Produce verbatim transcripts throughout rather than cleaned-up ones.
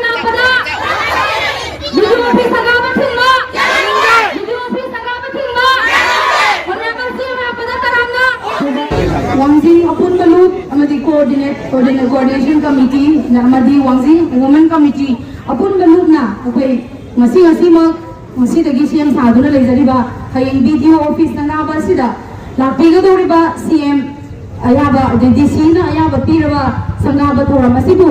ꯂꯥꯛꯄꯗ ꯕꯤ ꯗꯤ ꯑꯣ ꯑꯣꯐꯤꯁ ꯁꯪꯒꯥꯕ ꯊꯤꯡꯕ! ꯕꯤ ꯗꯤ ꯑꯣ ꯑꯣꯐꯤꯁ ꯁꯪꯒꯥꯕ ꯊꯤꯡꯕ! ꯍꯣꯅꯔꯦꯕꯜ ꯁꯤ ꯑꯦꯝ ꯂꯥꯛꯄꯗ ꯇꯔꯥꯝꯅ! ꯋꯥꯡꯖꯤꯡ ꯑꯄꯨꯟꯕ ꯂꯨꯞ ꯑꯃꯗꯤ ꯀꯣꯑꯣꯔꯗꯤꯅꯦꯠ, ꯀꯣꯑꯣꯔꯗꯤꯅꯦꯠ, ꯀꯣꯑꯣꯔꯗꯤꯅꯦꯁꯟ ꯀꯃꯤꯇꯤ ꯑꯃꯗꯤ ꯋꯥꯡꯖꯤꯡ ꯋꯨꯃꯦꯟ ꯀꯃꯤꯇꯤ ꯑꯄꯨꯟꯕ ꯂꯨꯞꯅ ꯑꯩꯈꯣꯏ ꯉꯁꯤ, ꯉꯁꯤꯃꯛ, ꯉꯁꯤꯗꯒꯤ ꯁꯦꯝ ꯁꯥꯗꯨꯅ ꯂꯩꯖꯔꯤꯕ ꯍꯌꯦꯡ ꯕꯤ ꯗꯤ ꯑꯣ ꯑꯣꯐꯤꯁ ꯁꯪꯒꯥꯕ ꯑꯁꯤꯗ ꯂꯥꯛꯄꯤꯒꯗꯧꯔꯤꯕ ꯁꯤ ꯑꯦꯝ ꯑꯌꯥꯕ, ꯑꯗꯩ ꯗꯤ ꯁꯤꯅ ꯑꯌꯥꯕ ꯄꯤꯔꯕ ꯁꯪꯒꯥꯕ ꯊꯧꯔꯝ ꯑꯁꯤꯕꯨ,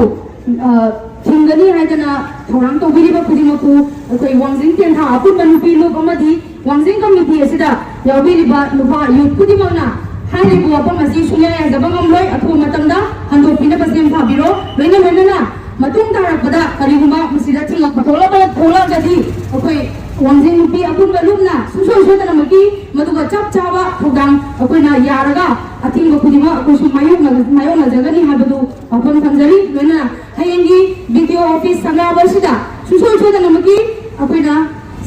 ꯑ, ꯊꯤꯡꯒꯅꯤ ꯍꯥꯏꯗꯅ ꯊꯧꯔꯥꯡ ꯇꯧꯕꯤꯔꯤꯕ ꯈꯨꯗꯤꯡꯃꯛꯄꯨ ꯑꯩꯈꯣꯏ ꯋꯥꯡꯖꯤꯡ ꯇꯦꯟꯊꯥ ꯑꯄꯨꯟꯕ ꯅꯨꯄꯤ ꯂꯨꯞ ꯑꯃꯗꯤ ꯋꯥꯡꯖꯤꯡ ꯀꯃꯤꯇꯤ ꯑꯁꯤꯗ ꯌꯥꯎꯕꯤꯔꯤꯕ ꯅꯨꯄꯥ ꯌꯨꯠ ꯈꯨꯗꯤꯡꯃꯛꯅ ꯍꯥꯏꯔꯤꯕ ꯋꯥꯐꯝ ꯑꯁꯤ ꯁꯨꯡꯌꯥ ꯌꯥꯖꯕ ꯉꯝꯂꯣꯏ꯫ ꯑꯊꯨꯕ ꯃꯇꯝꯗ ꯍꯟꯗꯣꯛꯄꯤꯅꯕ ꯁꯦꯝ ꯁꯥꯕꯤꯔꯣ꯫ ꯂꯣꯏꯅ ꯂꯣꯏꯅꯅ ꯃꯇꯨꯡ ꯇꯥꯔꯛꯄꯗ ꯀꯔꯤꯒꯨꯝꯕ ꯃꯁꯤꯗ ꯊꯤꯡꯂꯛꯄ ꯊꯣꯛꯂꯛꯄ ꯊꯣꯛꯂꯛꯑꯒꯗꯤ ꯑꯩꯈꯣꯏ ꯋꯥꯡꯖꯤꯡ ꯅꯨꯄꯤ ꯑꯄꯨꯟꯕ ꯂꯨꯞꯅ ꯁꯨꯡꯁꯣꯏ ꯁꯣꯏꯗꯅꯃꯛꯀꯤ ꯃꯗꯨꯒ ꯆꯞ ꯆꯥꯕ ꯊꯧꯗꯥꯡ ꯑꯩꯈꯣꯏꯅ ꯌꯥꯔꯒ ꯑꯊꯤꯡꯕ ꯈꯨꯗꯤꯡꯃꯛ ꯑꯩꯈꯣꯏꯁꯨ ꯃꯥꯌꯣꯛꯅ-, ꯃꯥꯌꯣꯛꯅꯖꯒꯅꯤ ꯍꯥꯏꯕꯗꯨ ꯋꯥꯐꯝ ꯊꯝꯖꯔꯤ꯫ ꯂꯣꯏꯅꯅ ꯍꯌꯦꯡꯒꯤ ꯕꯤ ꯗꯤ ꯑꯣ ꯑꯣꯐꯤꯁ ꯁꯪꯒꯥꯕ ꯑꯁꯤꯗ ꯁꯨꯡꯁꯣꯏ ꯁꯣꯏꯗꯅꯃꯛꯀꯤ ꯑꯩꯈꯣꯏꯅ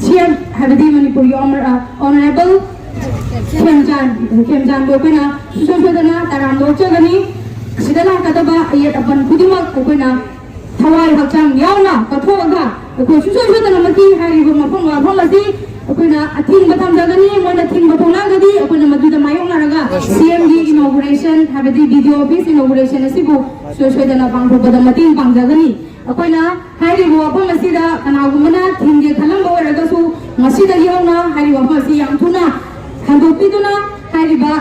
ꯁꯤ ꯑꯦꯝ ꯍꯥꯏꯕꯗꯤ ꯃꯅꯤꯄꯨꯔꯒꯤ ꯑꯣꯅꯔ-, ꯑ, ꯑꯣꯅꯔꯦꯕꯜ ꯈꯦꯝꯆꯥꯟ, ꯈꯦꯝꯆꯥꯟꯕꯨ ꯑꯩꯈꯣꯏꯅ ꯁꯨꯡꯁꯣꯏ ꯁꯣꯏꯗꯅ ꯇꯔꯥꯝꯅ ꯑꯣꯛꯆꯒꯅꯤ꯫ ꯑꯁꯤꯗ ꯂꯥꯛꯀꯗꯕ ꯑꯌꯦꯠ ꯑꯄꯟ ꯈꯨꯗꯤꯡꯃꯛ ꯑꯩꯈꯣꯏꯅ ꯊꯋꯥꯏ ꯍꯛꯆꯥꯡ ꯌꯥꯎꯅ ꯀꯠꯊꯣꯛꯑꯒ ꯑꯩꯈꯣꯏ ꯁꯨꯡꯁꯣꯏ ꯁꯣꯏꯗꯅꯃꯛꯀꯤ ꯍꯥꯏꯔꯤꯕ ꯃꯐꯝ ꯋꯥꯐꯝ ꯑꯁꯤ ꯑꯩꯈꯣꯏꯅ ꯑꯊꯤꯡꯕ ꯊꯝꯖꯒꯅꯤ꯫ ꯃꯣꯏꯅ ꯊꯤꯡꯕ ꯊꯣꯛꯂꯛꯑꯒꯗꯤ ꯑꯩꯈꯣꯏꯅ ꯃꯗꯨꯗ ꯃꯥꯌꯣꯛꯅꯔꯒ ꯁꯤ ꯑꯦꯝꯒꯤ ꯏꯅꯣꯒꯨꯔꯦꯁꯟ ꯍꯥꯏꯕꯗꯤ ꯕꯤ ꯗꯤ ꯑꯣ ꯑꯣꯐꯤꯁ ꯏꯅꯣꯒꯨꯔꯦꯁꯟ ꯑꯁꯤꯕꯨ ꯁꯨꯡꯁꯣꯏ ꯁꯣꯏꯗꯅ ꯄꯥꯡꯊꯣꯛꯄꯗ ꯃꯇꯦꯡ ꯄꯥꯡꯖꯒꯅꯤ꯫ ꯑꯩꯈꯣꯏꯅ ꯍꯥꯏꯔꯤꯕ ꯋꯥꯐꯝ ꯑꯁꯤꯗ ꯀꯅꯥꯒꯨꯝꯕꯅ ꯊꯤꯡꯒꯦ ꯈꯜꯂꯝꯕ ꯑꯣꯏꯔꯒꯁꯨ ꯉꯁꯤꯗꯒꯤ ꯍꯧꯅ ꯍꯥꯏꯔꯤꯕ ꯋꯥꯐꯝ ꯑꯁꯤ ꯌꯥꯝ ꯊꯨꯅ ꯍꯟꯗꯣꯛꯄꯤꯗꯨꯅ ꯍꯥꯏꯔꯤꯕ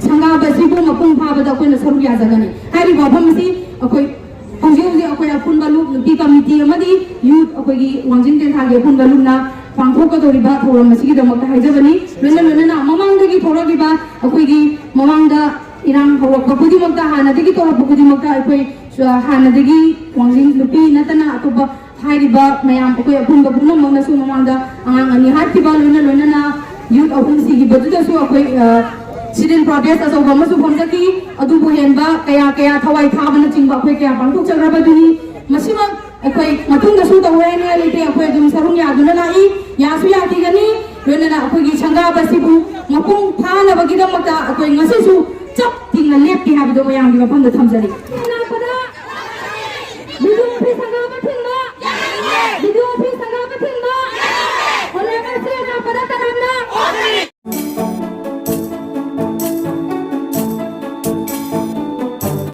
ꯁꯪꯒꯥꯕ ꯑꯁꯤꯕꯨ ꯃꯄꯨꯡ ꯐꯥꯕꯗ ꯑꯩꯈꯣꯏꯅ ꯁꯔꯨꯛ ꯌꯥꯖꯒꯅꯤ꯫ ꯍꯥꯏꯔꯤꯕ ꯋꯥꯐꯝ ꯑꯁꯤ ꯑꯩꯈꯣꯏ ꯍꯧꯖꯤꯛ ꯍꯧꯖꯤꯛ ꯑꯩꯈꯣꯏ ꯑꯄꯨꯟꯕ ꯂꯨꯞ ꯅꯨꯄꯤ ꯀꯃꯤꯇꯤ ꯑꯃꯗꯤ ꯌꯨꯠ ꯑꯩꯈꯣꯏꯒꯤ ꯋꯥꯡꯖꯤꯡ ꯇꯦꯟꯊꯥꯒꯤ ꯑꯄꯨꯟꯕ ꯂꯨꯞꯅ ꯄꯥꯡꯊꯣꯛꯀꯗꯧꯔꯤꯕ ꯊꯧꯔꯝ ꯑꯁꯤꯒꯤꯗꯃꯛꯇ ꯍꯥꯏꯖꯕꯅꯤ꯫ ꯂꯣꯏꯅ ꯂꯣꯏꯅꯅ ꯃꯃꯥꯡꯗꯒꯤ ꯊꯣꯛꯂꯛꯂꯤꯕ ꯑꯩꯈꯣꯏꯒꯤ ꯃꯃꯥꯡꯗ ꯏꯔꯥꯡ ꯍꯧꯔꯛꯄ ꯈꯨꯗꯤꯡꯃꯛꯇ, ꯍꯥꯟꯅꯗꯒꯤ ꯇꯧꯔꯛꯄ ꯈꯨꯗꯤꯡꯃꯛꯇ ꯑꯩꯈꯣꯏ ꯍꯥꯟꯅꯗꯒꯤ ꯋꯥꯡꯖꯤꯡ ꯅꯨꯄꯤ ꯅꯠꯇꯅ ꯑꯇꯣꯞꯄ ꯍꯥꯏꯔꯤꯕ ꯃꯌꯥꯝ ꯑꯩꯈꯣꯏ ꯑꯄꯨꯟꯕ ꯄꯨꯝꯅꯃꯛꯅꯁꯨ ꯃꯃꯥꯡꯗ ꯑꯉꯥꯡ ꯑꯅꯤ ꯍꯥꯠꯈꯤꯕ, ꯂꯣꯏꯅ ꯂꯣꯏꯅꯅ ꯌꯨꯠ ꯑꯍꯨꯝ ꯁꯤꯈꯤꯕꯗꯨꯗꯁꯨ ꯑꯩꯈꯣꯏ, ꯑ, ꯁꯤꯠ ꯏꯟ ꯄ꯭ꯔꯣꯇꯦꯁ ꯑꯆꯧꯕ ꯑꯃꯁꯨ ꯐꯣꯡꯖꯈꯤ꯫ ꯑꯗꯨꯕꯨ ꯍꯦꯟꯕ ꯀꯌꯥ ꯀꯌꯥ ꯊꯋꯥꯏ ꯊꯥꯕꯅꯆꯤꯡꯕ ꯑꯩꯈꯣꯏ ꯀꯌꯥ ꯄꯥꯡꯊꯣꯛꯆꯈ꯭ꯔꯕꯗꯨꯅꯤ꯫ ꯃꯁꯤꯃꯛ ꯑꯩꯈꯣꯏ ꯃꯇꯨꯡꯗꯁꯨ ꯇꯧꯔꯣꯏ ꯍꯥꯏꯅꯤꯡꯉꯥꯏ ꯂꯩꯇꯦ꯫ ꯑꯩꯈꯣꯏ ꯑꯗꯨꯝ ꯁꯔꯨꯛ ꯌꯥꯗꯨꯅ ꯂꯥꯛꯏ, ꯌꯥꯁꯨ ꯌꯥꯈꯤꯒꯅꯤ꯫ ꯂꯣꯏꯅꯅ ꯑꯩꯈꯣꯏꯒꯤ ꯁꯪꯒꯥꯕ ꯑꯁꯤꯕꯨ ꯃꯄꯨꯡ ꯐꯥꯅꯕꯒꯤꯗꯃꯛꯇ ꯑꯩꯈꯣꯏ ꯉꯁꯤꯁꯨ ꯆꯞ ꯇꯤꯡꯅ ꯂꯦꯞꯄꯤ ꯍꯥꯏꯕꯗꯣ ꯃꯌꯥꯝꯒꯤ ꯃꯐꯝꯗ ꯊꯝꯖꯔꯤ꯫